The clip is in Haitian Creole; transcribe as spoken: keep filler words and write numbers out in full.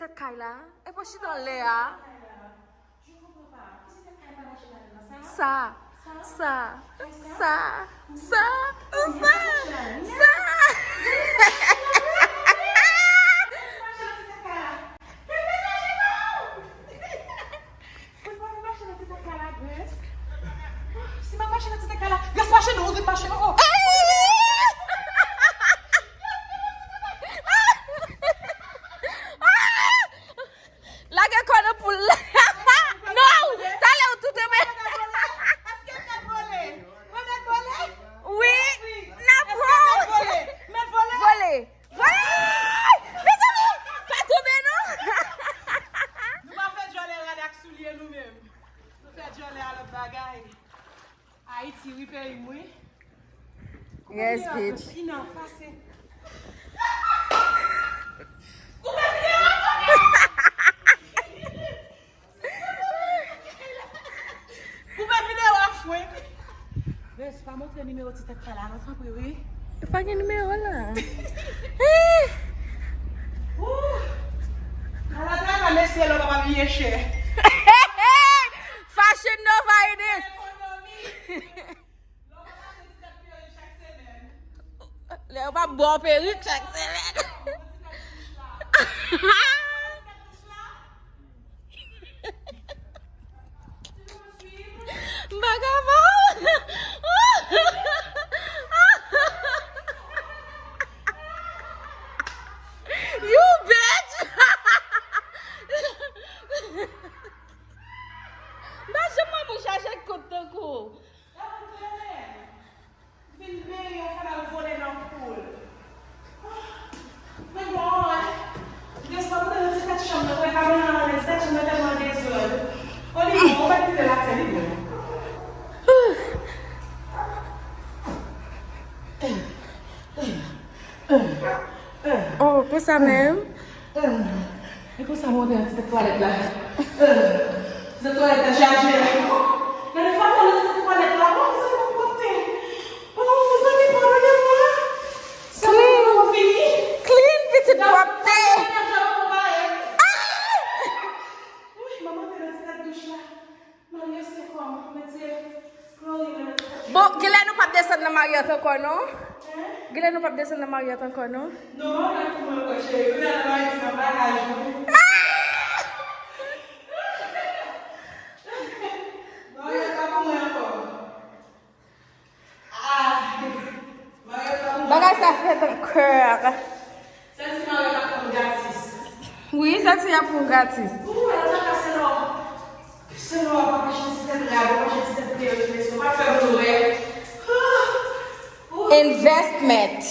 Tèt kay la. E pa chita anlè a. Sa, sa, sa, sa, sa, sa. Si m ap mache nan ti tèt kay la, Grès mache non, ou dwe mache non. Lage kò nan poul la. Non, talè ou tou te men. Èske mèt vole? Mwen mèt vole? Wi, n ap vole. Mèt vole? Vole. Vole! Mezanmi, pa tonbe non. Nou pa fè djòlè rad ak soulye nou menm. Nou fè djòlè a lòt bagay. Ayiti, wi, peyi m, wi. Yes, bitch. Ina, pase. Koupe videyo a, koupe! Koupe videyo a, fwenk! Bes, pa montre nimewo ti tèt kay la, non, tanpri, wi. Pa gen nimewo la. Ooh! Ala travay, mesye, lò pa bliye chè. Fashion Nova it is. Lè yo pa ba w perik chak semèn. M pa ka ba w. You bitch! M pa janm wè moun chache kot tankou w. Vin peye yon fanal vole nan poul. Men bon, m te sot nan ti tèt chanm nan, wè kabann nan anlè, ti tèt chanm nan tèlman dezòd. Oli bon, ou pa kite l atè, li bon. Oh, konsa menm? E konsa mwen te nan ti twalèt la. Ti twalèt la chaje. Gade fatra nan ti twalèt la. Oh, mezanmi, pwòpte. Oh, mezanmi, padone mwen. Clean. Clean, pitit pwòpte. Ah! Wi, manman te nan ti tèt douch la. Bon, genlè nou p ap desann nan Marriott ankò non. Genlè nou p ap desann nan Marriott ankò non. Non, Marriott pou mwen ankò, cheri. Wi, nan Marriott, nan bagaj, wi. Marriott pa pou mwen ankò. Ah! Bagay sa fèt ankò. Sèl si Marriott ap pran m gratis. Wi, sèl si y ap pran w gratis. Ou wè, sa ka se lò. Se lò w ap mache ti tèt rad, w ap mache ti tèt perik, mesye, w pa fè moun wè. Ah! Ou. Investment.